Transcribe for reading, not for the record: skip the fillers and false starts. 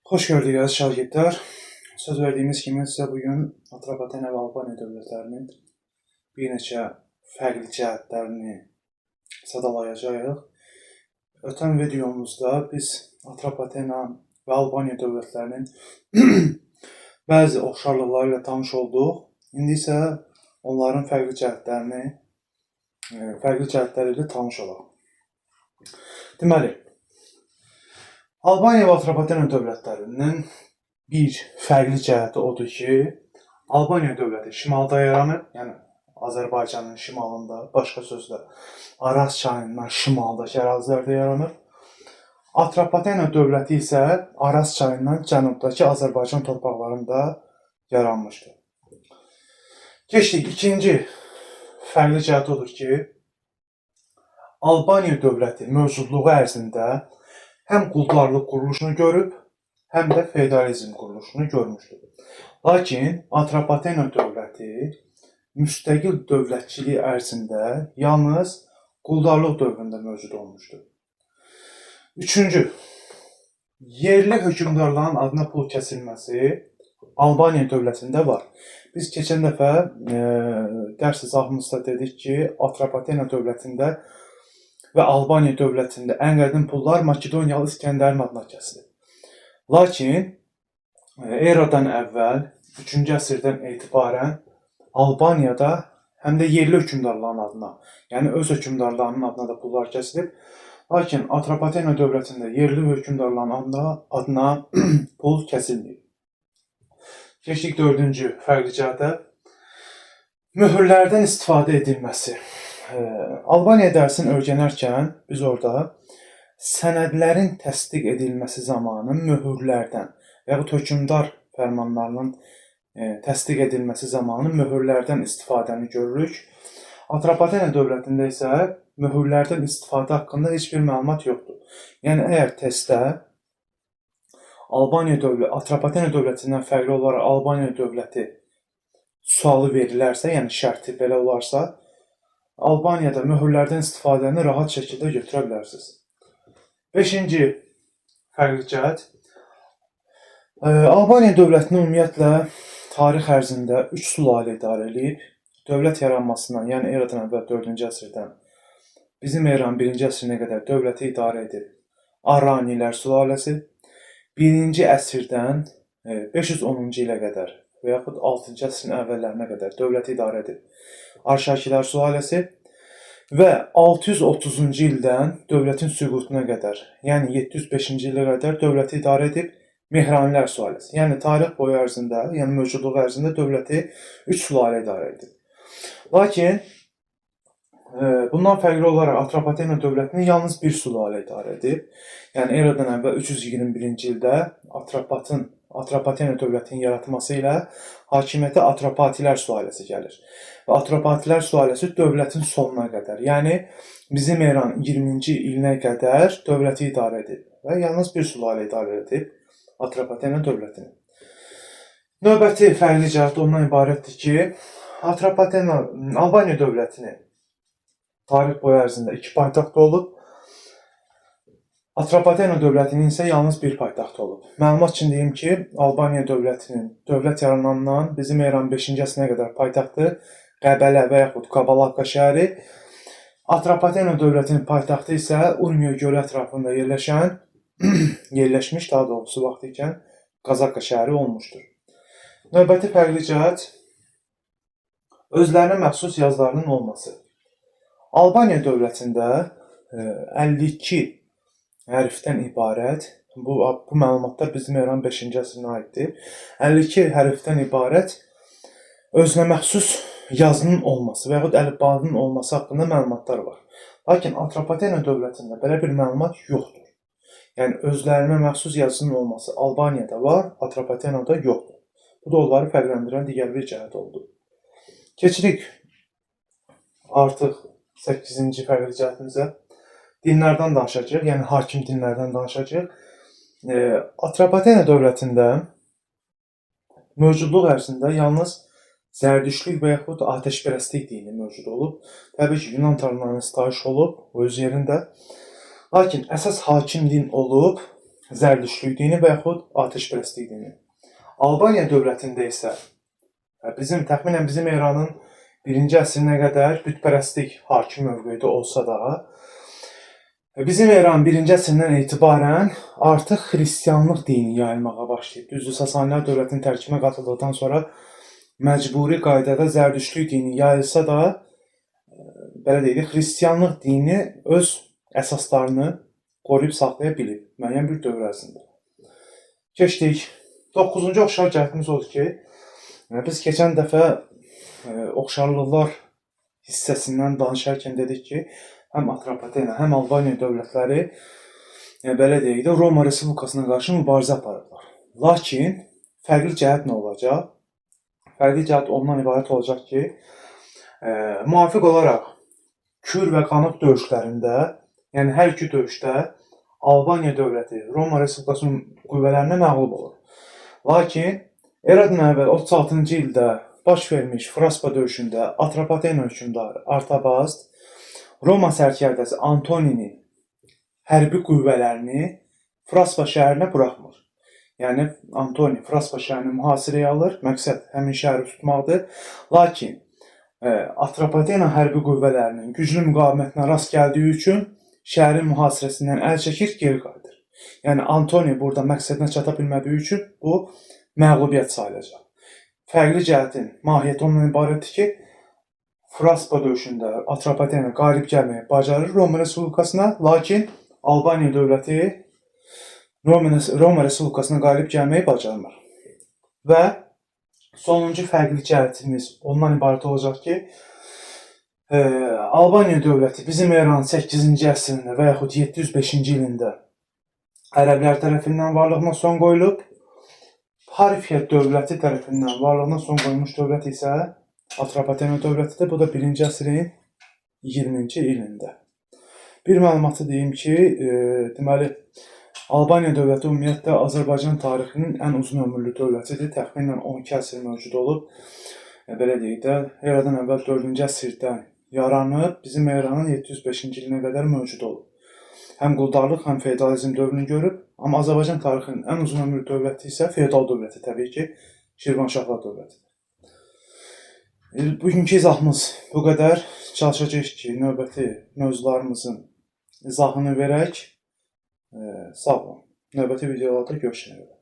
Xoş gördük əziz şagirdlər. Söz verdiyimiz kimi sizə bu gün Atropatena və Albaniya dövlətlərinin bir neçə fərqli cəhətlərini sadalayacağıq. Ötən videomuzda biz Atropatena və Albaniya dövlətlərinin bəzi oxşarlıqları ilə tanış olduq. İndi isə onların fərqli cəhətlərini, fərqli cəhətləri ilə tanış olaq. Deməli, Albaniya və Atropatena dövlətlərinin bir fərqli cəhəti odur ki, Albaniya dövləti şimalda yaranıb, yəni Azərbaycanın şimalında, başqa sözlə Araz çayından şimaldakı ərazilərdə yaranır. Atropatena dövləti isə Araz çayından cənubdakı Azərbaycan torpaqlarında yaranmışdır. Keçdik ikinci fərqli cəhət odur ki, Albaniya dövləti mövcudluğu ərzində həm quldarlıq quruluşunu görüb, həm də feodalizm quruluşunu görmüşdür. Lakin Atropatena dövləti müstəqil dövlətçilik ərzində yalnız quldarlıq dövründə mövcud olmuşdur. Üçüncü, yerli hökmdarların adına pul kəsilməsi Albaniya dövlətində var. Biz keçən dəfə dərs izahımızda dedik ki, Atropatena dövlətində və Albaniya dövlətində ən qədim pullar Makedoniyalı İsgəndərin adına kəsilib. Lakin eradan əvvəl 3-cü əsrdən etibarən Albaniyada həm də yerli hökmdarların adına, yəni öz hökmdarlarının adına da pullar kəsilib. Lakin Atropatena dövlətində yerli hökmdarların adına pul kəsilməyib. Keçdik dördüncü fərqli cəhətə. Möhürlərdən istifadə edilməsi. Albaniya dərsini öyrənərkən biz orada sənədlərin təsdiq edilməsi zamanı möhürlərdən və yaxud hökmdar fərmanlarının təsdiq edilməsi zamanı möhürlərdən istifadəni görürük. Atropatena dövlətində isə möhürlərdən istifadə haqqında heç bir məlumat yoxdur. Yəni əgər testdə Albaniya dövləti, Atropatena dövlətindən fərqli olaraq Albaniya dövləti sualı verilərsə, yəni şərti belə olarsa, Albaniyada möhürlərdən istifadəni rahat şəkildə götürə bilərsiniz. Beşinci fərqli cəhət. Albaniya dövlətini ümumiyyətlə tarix ərzində 3 sülalə idarə eləyib. Dövlət yaranmasından, yəni eradan əvvəl 4-cü əsrdən bizim eranın 1-ci əsrinə qədər dövləti idarə edib Aranilər sülaləsi. 1-ci əsrdən 510-cu ilə qədər və yaxud 6-cı əsrin əvvəllərinə qədər dövləti idarə edib Arşakilər sülaləsi və 630-cu ildən dövlətin süqutuna qədər, yəni 705-ci ilə qədər dövləti idarə edib Mehranilər sülaləsi. Yəni tarix boyu ərzində, yəni mövcudluğu ərzində dövləti 3 sülalə idarə edib. Lakin bundan fərqli olaraq Atropatena dövlətini yalnız bir sülalə idarə edib. Yəni eradan əvvəl 321-ci ildə Atropatena dövlətinin yaratması ilə hakimiyyətə Atropatilər sülaləsi gəlir. Və Atropatilər sülaləsi dövlətin sonuna qədər, yəni bizim eranın 20-ci ilinə qədər dövləti idarə edib və yalnız bir sülalə idarə edib Atropatena dövlətini. Növbəti fərqli cəhət ondan ibarətdir ki, Atropatena Albaniya dövlətini tarix boyu ərzində iki paytaxtı olub. Atropatena dövlətinin isə yalnız bir paytaxtı olub. Məlumat üçün deyim ki, Albaniya dövlətinin dövlət yaranandan bizim eranın 5-ci əsrinə qədər paytaxtı Qəbələ və yaxud Qabalaka şəhəri, Atropatena dövlətinin paytaxtı isə Urmiya gölü ətrafında yerləşən, yerləşmiş daha doğrusu vaxt ikən Qazaka şəhəri olmuşdur. Növbəti fərqli cəhət özlərinə məxsus yazılarının olması. Albaniya dövlətində 52 hərfdən ibarət, bu məlumatlar bizim eranın 5-ci əsrinə aiddir. 52 hərfdən ibarət özünə məxsus yazının olması və yaxud əlifbanın olması haqqında məlumatlar var. Lakin Atropatena dövlətində belə bir məlumat yoxdur. Yəni özlərinə məxsus yazının olması Albaniyada var, Atropatenada yoxdur. Bu da onları fərqləndirən digər bir cəhət oldu. Keçirik artıq 8-ci fərqli cəhətimizə. Dinlərdən danışacağıq, yəni hakim dinlərdən danışacağıq. Atropatena dövlətində mövcudluq ərzində yalnız Zərdüştlük və yaxud atəşpərəstlik dini mövcud olub. Təbii ki, Yunan tanrılarına sitayiş olub, o öz yerində. Lakin əsas hakim din olub Zərdüştlük dini və yaxud atəşpərəstlik dini. Albaniya dövlətində isə bizim təxminən bizim eranın 1-ci əsrinə qədər bütpərəstlik hakim mövqedə olsa da, bizim eranın 1-ci əsrindən etibarən artıq xristianlıq dini yayılmağa başlayıb. Düzdür, Sasanilər dövlətinin tərkibinə qatıldıqdan sonra məcburi qaydada zərdüştlük dini yayılsa da, belə deyək, xristianlıq dini öz əsaslarını qoruyub saxlaya bilib müəyyən bir dövr ərzində. Keçdik. 9-cu oxşar cəhətimiz odur ki, biz keçən dəfə oxşarlıqlar hissəsindən danışarkən dedik ki, həm Atropatena, həm Albaniya dövlətləri belə deyək də Roma Respublikasına qarşı mübarizə aparıblar. Lakin fərqli cəhət nə olacaq? Fərqli cəhət ondan ibarət olacaq ki, müvafiq olaraq Kür və Qanıq döyüşlərində, yəni hər iki döyüşdə Albaniya dövləti Roma Respublikasının qüvvələrinə məğlub olur. Lakin eradan əvvəl 36-cı ildə baş vermiş Fraspa döyüşündə Atropatena hökmdarı Artabazd Roma sərkərdəsi Antoninin hərbi qüvvələrini Fraspa şəhərinə buraxmır. Yəni Antoni Fraspa şəhərini mühasirəyə alır. Məqsəd həmin şəhəri tutmaqdır. Lakin Atropatena hərbi qüvvələrinin güclü müqavimətinə rast gəldiyi üçün şəhərin mühasirəsindən əl çəkir, geri qayıdır. Yəni Antoni burada məqsədinə çata bilmədiyi üçün bu məğlubiyyət sayılacaq. Fərqli cəhətin mahiyyəti ondan ibarətdir ki, Fraspa döyüşündə Atropatena qalib gəlməyi bacarır Roma Respublikasına, lakin Albaniya dövləti Roma Respublikasına qalib gəlməyi bacarmır. Və sonuncu fərqli cəhətimiz ondan ibarət olacaq ki, Albaniya dövləti bizim eranın 8-ci əsrində və yaxud 705-ci ilində ərəblər tərəfindən varlığına son qoyulub. Parfiya dövləti tərəfindən varlığına son qoyulmuş dövlət isə Atropatena dövlətidir. Bu da 1-ci əsrin 20-ci ilində. Bir məlumatı deyim ki, deməli Albaniya dövləti ümumiyyətlə Azərbaycan tarixinin ən uzun ömürlü dövlətidir. Təxminən 12 əsr mövcud olub. Belə deyək də, eradan əvvəl 4-cü əsrdən yaranıb, bizim eranın 705-ci ilinə qədər mövcud olub. Həm quldarlıq, həm feodalizm dövrünü görüb, amma Azərbaycan tarixinin ən uzun ömürlü dövləti isə feodal dövləti təbii ki, Şirvanşahlar dövlətidir. Bugünkü izahımız bu qədər. Çalışacağıq ki, növbəti mövzularımızın izahını verək. Sağ olun. Növbəti videolarda görüşənə qədər.